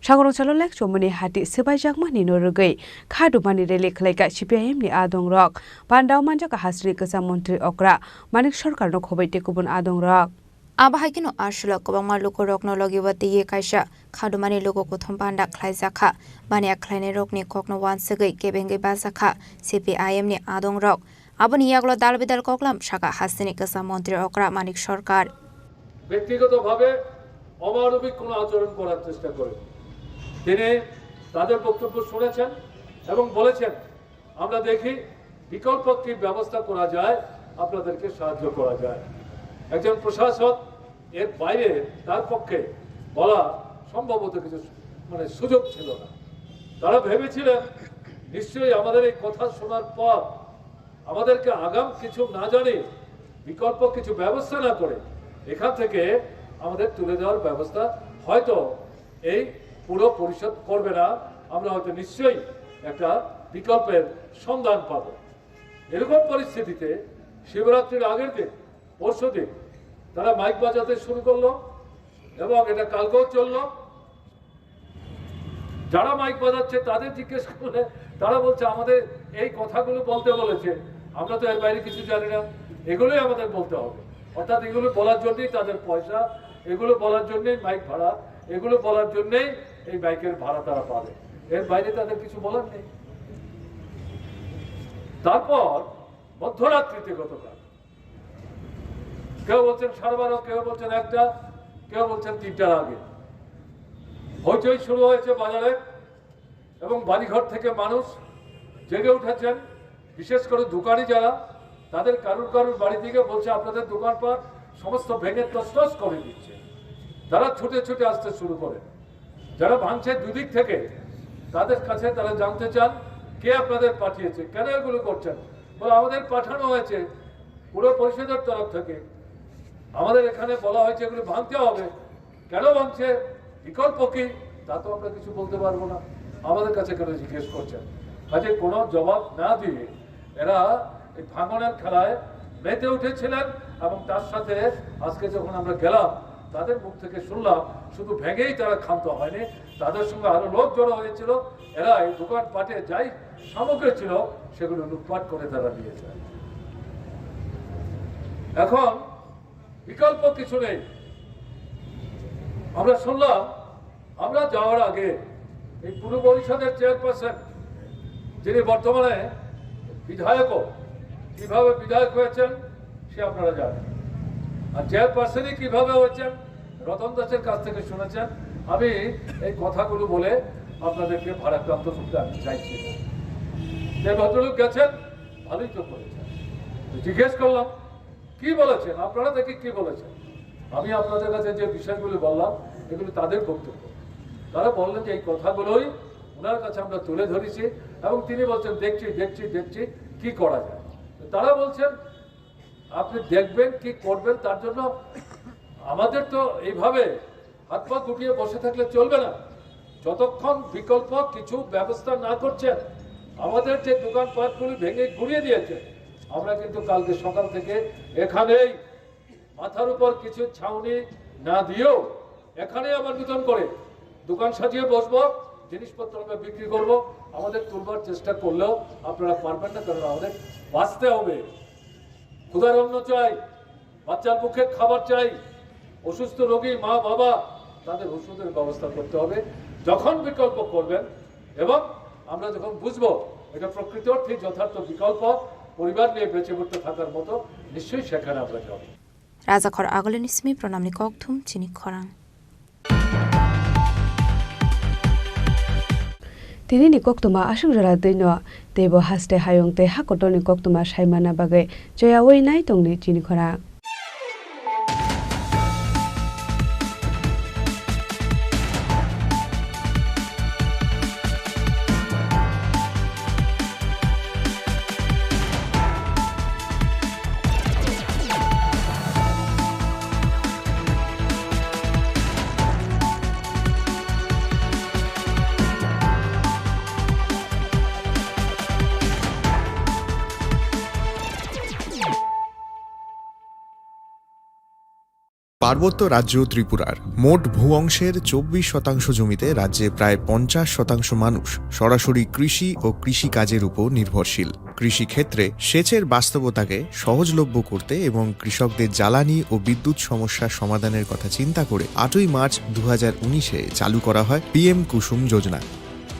Sagoro Chalolek Chomoni Hati Sebai Jakmani no rwgwi Khadumani rally khlaika C P I M ni adongrok. Pandao manjak Hasri Kwsa Montri Okra Manik Sarkar no khoboi tei kubun adongrok. Abo hai kheno aswlok kwbangma lukurokno logi watwi kaisa Khadumani luku kuthum panda khlaijakha. Baniya khlainairokni kokno wansugwi kebengwi bajakha C P I M ni adongrok. Aboni yagulo dal bidal koklam saka hasteni kwsa montri okra Manik Sarkar. ব্যক্তিগতভাবে অমানবিক কোনো আচরণ করার চেষ্টা করেন। তিনি তাদের বক্তব্য শুনেছেন এবং বলেছেন, "আমরা দেখি বিকল্প কি ব্যবস্থা করা যায়, আপনাদেরকে সাহায্য করা যায়।" একজন প্রশাসক এর বাইরে তার পক্ষে বলা সম্ভবত কিছু, মানে, সুযোগ ছিল না। তারা ভেবেছিলেন নিশ্চয়ই আমাদের এই কথা শোনার পর আমাদেরকে আগাম কিছু না জানিয়ে বিকল্প কিছু ব্যবস্থা না করে এখান থেকে আমাদের তুলে দেওয়ার ব্যবস্থা হয়তো এই পুরো পরিষদ করবে না, আমরা হয়তো নিশ্চয়ই একটা বিকল্পের সন্ধান পাব। এরকম পরিস্থিতিতে শিবরাত্রির আগের দিন, পরশু দিন, তারা মাইক বাজাতে শুরু করলো এবং এটা কালকেও চললো। যারা মাইক বাজাচ্ছে তাদের জিজ্ঞেস করলে তারা বলছে, "আমাদের এই কথাগুলো বলতে বলেছে, আমরা তো এর বাইরে কিছু জানি না, এগুলোই আমাদের বলতে হবে।" অর্থাৎ এগুলো বলার জন্যই তাদের পয়সা, এগুলো বলার জন্যই মাইক ভাড়া, এগুলো বলার জন্যই এই মাইকের ভাড়া তারা পাবে, এর বাইরে তাদের কিছু বলার নেই। তারপর মধ্যরাত্রিতে গতকাল কেউ বলছেন সাড়ে বারো, কেউ বলছেন একটা, কেউ বলছেন তিনটার আগে। হইচই শুরু হয়েছে বাজারে এবং বাড়িঘর থেকে মানুষ জেগে উঠেছেন। বিশেষ করে দোকানি যারা, তাদের কারুর কারুর বাড়ি থেকে বলছে, "আপনাদের দোকানপাট সমস্ত ভেঙে তছনছ করে দিচ্ছে।" তারা ছুটে ছুটে আসতে শুরু করে। যারা ভাঙছে দুদিক থেকে, তাদের কাছে তারা জানতে চান, "কে আপনাদের পাঠিয়েছে, কেন এগুলো করছেন?" বলে, "আমাদের পাঠানো হয়েছে পুরো পরিষদের তরফ থেকে, আমাদের এখানে বলা হয়েছে এগুলো ভাঙতে হবে, কেন ভাঙছে, বিকল্প কি, তা তো আমরা কিছু বলতে পারবো না, আমাদের কাছে কেন জিজ্ঞেস করছেন?" কাজে কোনো জবাব না দিয়ে এরা এই ভাঙনের খেলায় মেতে উঠেছিলেন এবং তার সাথে আজকে যখন আমরা গেলাম, তাদের মুখ থেকে শুনলাম শুধু ভেঙেই তারা ক্ষান্ত হয়নি, তাদের সঙ্গে আরো লোক জড়ো হয়েছিল। এরা এই দোকানপাটে যাই সামগ্রী ছিল, সেগুলো লুটপাট করে তারা নিয়ে যায়। এখন বিকল্প কিছু নেই। আমরা শুনলাম, আমরা যাওয়ার আগে এই পুর পরিষদের চেয়ারপারসন, যিনি বর্তমানে বিধায়কও, কিভাবে বিধায়ক হয়েছেন সে আপনারা জানেন, আর চেয়ারপারসনই কিভাবে হয়েছেন রতন দাসের কাছ থেকে শুনেছেন। আমি এই কথাগুলো বলে আপনাদেরকে ভারাক্রান্ত করতে আমি চাইছি না। যে ভদ্রলোক গেছেন, ভালোই তো করেছেন। তো জিজ্ঞেস করলাম, "কি বলেছেন? আপনারা তাকে কি বলেছেন?" আমি আপনাদের কাছে যে বিষয়গুলো বললাম, এগুলো তাদের বক্তব্য। তারা বললেন যে এই কথাগুলোই ওনার কাছে আমরা তুলে ধরেছি এবং তিনি বলছেন, "দেখছি, দেখছি, দেখছি, কি করা যায়?" তো তারা বলছেন, "আপনি দেখবেন, কি করবেন, তার জন্য আমাদের তো এইভাবে হাত পা গুটিয়ে বসে থাকলে চলবে না। যতক্ষণ বিকল্প কিছু ব্যবস্থা না করছেন, আমাদের যে দোকানপাটগুলি ভেঙে গুঁড়িয়ে দিয়েছে, আমরা কিন্তু কালকে সকাল থেকে এখানেই মাথার উপর কিছু ছাউনি না দিয়েও এখানেই আবার নতুন করে দোকান সাজিয়ে বসবো, জিনিসপত্র আমরা বিক্রি করব। আমাদের তুলবার চেষ্টা করলেও আপনারা পারবেন না, কারণ আমাদের বাঁচতে হবে।" ক্ষুধার অন্ন চাই, বাচ্চার মুখে খাবার চাই, অসুস্থ রোগী মা বাবা, তাদের ওষুধের ব্যবস্থা করতে হবে। যখন বিকল্প করবেন এবং আমরা যখন বুঝবো এটা প্রকৃত অর্থে যথার্থ বিকল্প, পরিবার নিয়ে বেঁচে উঠতে থাকার মতো, নিশ্চয়ই সেখানে আমরা যাব। Rajakhor agulini simi pronamni kokthum chini khorang. Tinini koktwma aswk jora twino, teibo haste hayung tei ha kotorni koktwma saimana bagwi choyaui nai tongdi chini khorang. পার্বত্য রাজ্য ত্রিপুরার মোট ভূ অংশের চব্বিশ শতাংশ জমিতে রাজ্যে প্রায় পঞ্চাশ শতাংশ মানুষ সরাসরি কৃষি ও কৃষিকাজের উপর নির্ভরশীল। কৃষিক্ষেত্রে সেচের বাস্তবতাকে সহজলভ্য করতে এবং কৃষকদের জ্বালানি ও বিদ্যুৎ সমস্যা সমাধানের কথা চিন্তা করে আটই মার্চ দু হাজার উনিশে চালু করা হয় পিএম কুসুম যোজনা,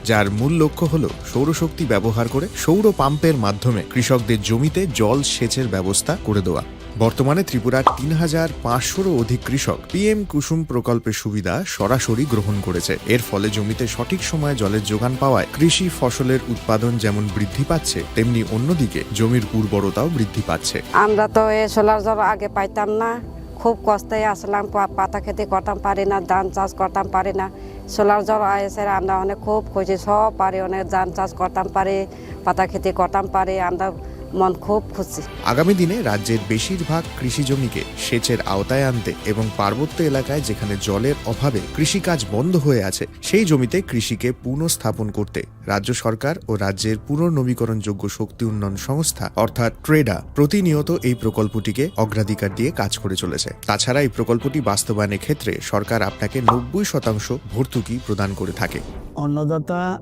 যার মূল লক্ষ্য হল সৌরশক্তি ব্যবহার করে সৌর পাম্পের মাধ্যমে কৃষকদের জমিতে জল সেচের ব্যবস্থা করে দেওয়া। বর্তমানে ত্রিপুরার তিন হাজার পাঁচশোরও অধিক কৃষক পিএম কুসুম প্রকল্পের সুবিধা সরাসরি গ্রহণ করেছে। এর ফলে জমিতে সঠিক সময়ে জলের যোগান পাওয়ায় কৃষি ফসলের উৎপাদন যেমন বৃদ্ধি পাচ্ছে, তেমনি অন্যদিকে জমির উর্বরতাও বৃদ্ধি পাচ্ছে। আমরা তো এই সোলার জল আগে পাইতাম না, খুব কষ্টে আসলাম, পা-, পাতা খেতে করতাম পারি না, ধান চাষ করতাম পারি না। সোলার জল আইসে আমরা অনেক খুব খুশি, সব পারি, অনেক ধান চাষ করতাম পারি, পাতা খেতে করতাম পারি, আমরা মন খুব খুশি। আগামী দিনে রাজ্যের বেশিরভাগ কৃষি জমিকে সেচের আওতায় আনতে এবং পার্বত্য এলাকায় যেখানে জলের অভাবে কৃষিকাজ বন্ধ হয়ে আছে, সেই জমিতে কৃষিকে পুনঃস্থাপন করতে রাজ্য সরকার ও রাজ্যের পুনর্নবীকরণযোগ্য শক্তি উন্নয়ন সংস্থা অর্থাৎ ট্রেডা প্রতিনিয়ত এই প্রকল্পটিকে অগ্রাধিকার দিয়ে কাজ করে চলেছে। তাছাড়া এই প্রকল্পটি বাস্তবায়নের ক্ষেত্রে সরকার আপনাকে নব্বই শতাংশ ভর্তুকি প্রদান করে থাকে। অন্নদাতা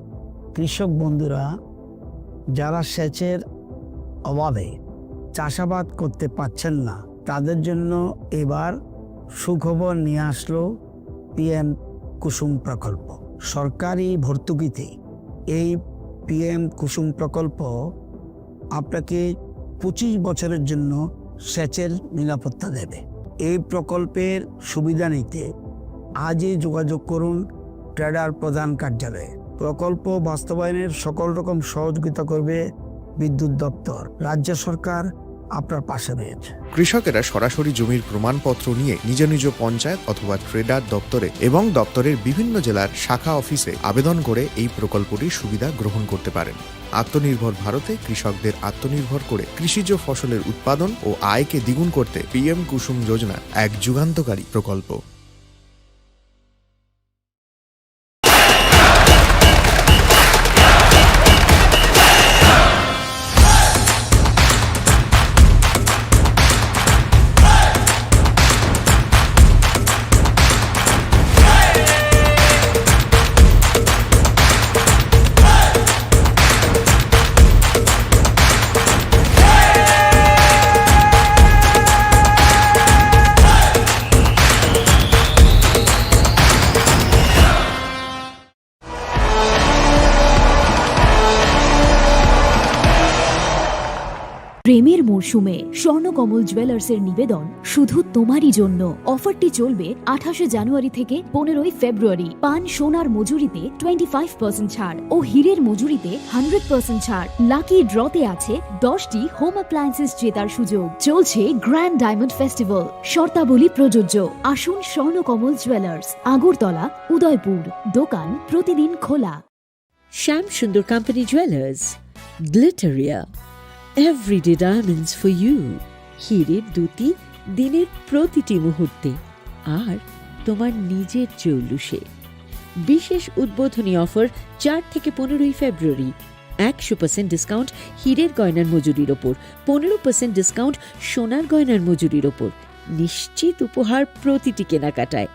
কৃষক বন্ধুরা যারা সেচের অভাবে চাষাবাদ করতে পারছেন না, তাদের জন্য এবার সুখবর নিয়ে আসলো পিএম কুসুম প্রকল্প। সরকারি ভর্তুকিতে এই পিএম কুসুম প্রকল্প আপনাকে পঁচিশ বছরের জন্য সেচের নিরাপত্তা দেবে। এই প্রকল্পের সুবিধা নিতে আজই যোগাযোগ করুন ট্রেডার প্রধান কার্যালয়ে। প্রকল্প বাস্তবায়নের সকল রকম সহযোগিতা করবে বিদ্যুৎ দপ্তর। রাজ্য সরকার আপনার পাশে রয়েছে। কৃষকেরা সরাসরি জমির প্রমাণপত্র নিয়ে নিজ নিজ পঞ্চায়েত অথবা ট্রেডার দপ্তরে এবং দপ্তরের বিভিন্ন জেলার শাখা অফিসে আবেদন করে এই প্রকল্পটির সুবিধা গ্রহণ করতে পারেন। আত্মনির্ভর ভারতে কৃষকদের আত্মনির্ভর করে কৃষিজ ফসলের উৎপাদন ও আয়কে দ্বিগুণ করতে পিএম কুসুম যোজনা এক যুগান্তকারী প্রকল্প। প্রেমের মরশুমে স্বর্ণকমল জুয়েলার্সের নিবেদন শুধু তোমারই জন্য। অফারটি চলবে আঠাশে জানুয়ারি থেকে পনেরোই ফেব্রুয়ারি। পান সোনার মজুরিতে টোয়েন্টি ফাইভ পার্সেন্ট ছাড় ও হীরের মজুরিতে হান্ড্রেড পার্সেন্ট ছাড়। লাকি ড্রতে আছে দশটি হোম অ্যাপ্লায়েন্সেস জেতার সুযোগ। চলছে গ্র্যান্ড ডায়মন্ড ফেস্টিভ্যাল, শর্তাবলী প্রযোজ্য। আসুন স্বর্ণকমল জুয়েলার্স, আগরতলা, উদয়পুর। দোকান প্রতিদিন খোলা। Shyam Sundar company jewellers, Glitteria. Everyday diamonds for you. হীরের দ্যুতি দিনের প্রতিটি মুহূর্তে, আর তোমার নিজের জৌলুসে। বিশেষ উদ্বোধনী অফার, চার থেকে পনেরোই ফেব্রুয়ারি। একশো পার্সেন্ট ডিসকাউন্ট হীরের গয়নার মজুরির ওপর, পনেরো পার্সেন্ট ডিসকাউন্ট সোনার গয়নার মজুরির ওপর। নিশ্চিত উপহার প্রতিটি কেনাকাটায়।